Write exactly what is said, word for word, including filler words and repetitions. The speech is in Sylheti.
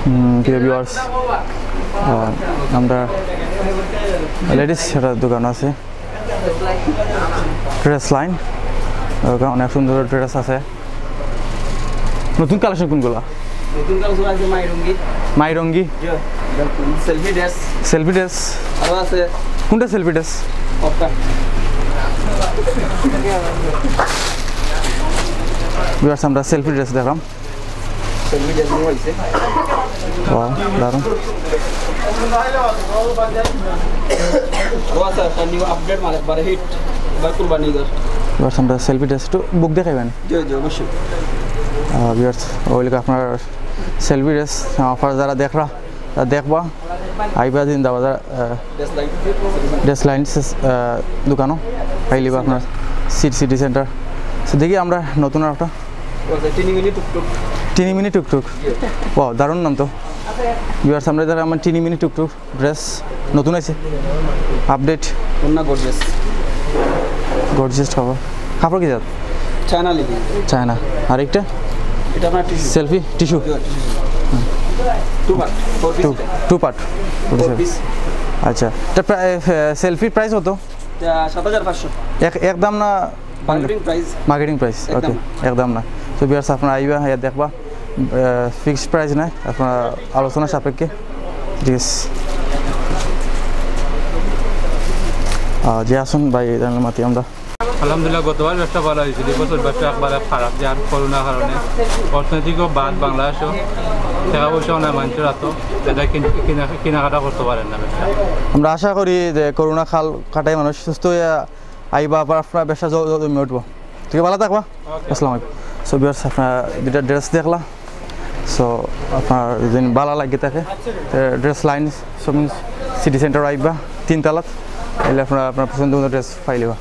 হুম, প্রিয় ভিউয়ার্স, আমরা লেডিস একটা দোকান আছে, ড্রেস লাইন, ওখানে অনেক সুন্দর ড্রেস আছে। নতুন কালেকশন কোনগুলা? নতুন কালেকশন আছে মাইরঙ্গি। মাইরঙ্গি? জি। Selfie dress. Selfie dress? আরো আছে। কোনটা সেলফি ড্রেস? ভিউয়ার্স, আমরা সেলফি ড্রেস দেখলাম। সেলফি ড্রেস নিয়ে হইছে। ওয়াও, দারুণ। ও আচ্ছা, একটা নিউ আপডেট মাল একবারে হিট। ভাই কুরবানি ঈদের। ভিউয়ার্স, আমরা সেলফি ড্রেস একটু বুক দেখাইবেন। জি, জি, অবশ্যই। ভিউয়ার্স, ওইগুলো আপনার সেলফি ড্রেস অফার যারা দেখরা, তারা দেখবা। আইবা জিন্দাবাজার, আহ, ড্রেস লাইন। ড্রেস লাইন, আহ, দোকানও পাইলিবা আপনার সিটি, সিটি সেন্টার। তো দেখি আমরা নতুন একটা ও আচ্ছা, টিনি মিনি টুকটুক। টিনি মিনি টুকটুক। ওয়াও, দারুণ নাম তো। ভিউয়ার্স, আমরা যারা আমার টিনি মিনি টুকটুক ড্রেস নতুন আছে, আপডেট। ওনা গর্জিয়াস। গর্জিয়াস কাপড়। কাপড় কি জাত? China linen. চায়না। আর একটা? এটা আপনার tissue. Selfie tissue. Two part, four piece. Two, two part. Four piece. আচ্ছা, এটা প্রা-, এ, এ, সেলফির প্রাইস কত? এটা সাত হাজার পাঁচশো। এক, একদম না? Marketing price. মার্কেটিং প্রাইস, একদম ওকে, না। একদম না। তো ভিউয়ার্স, আপনারা আইবা, আইয়া দেখবা, ফিক্সড প্রাইস নাই, আপনারা আলোচনা সাপেক্ষে। ঠিক আছে। আহ, যে আসুন ভাই, জানলে মাতি আমরা। আলহামদুলিল্লাহ, গতবার ব্যবসা ভালো হয়েছিল, এই বছর ব্যবসা একবারে খারাপ, যে আর করোনার কারণে অর্থনৈতিক বাদ বাংলাদেশও, টাকা পয়সা অনেক মানুষের হাতো, এটা কিন-, কিনা-, কেনাকাটা করতে পারেন না ব্যবসা। আমরা আশা করি যে করোনা কাল কাটাই মানুষ সুস্থ হইয়া আইবা, আবার আপনার ব্যবসা জ-, জ-, জমে উঠবো। ঠিক আছে, ভালো থাকবা। আসসালামু আলাইকুম। সো ভিউয়ার্স, আপনারা দুইটা ড্রেস দেখলা। সো আপনার যদি ভালো লাগে থাকে, dress line shopping city centre আইবা, তিন তালাত, তাহলে আপনারা আপনার পছন্দ মতো ড্রেস পাইলিবা।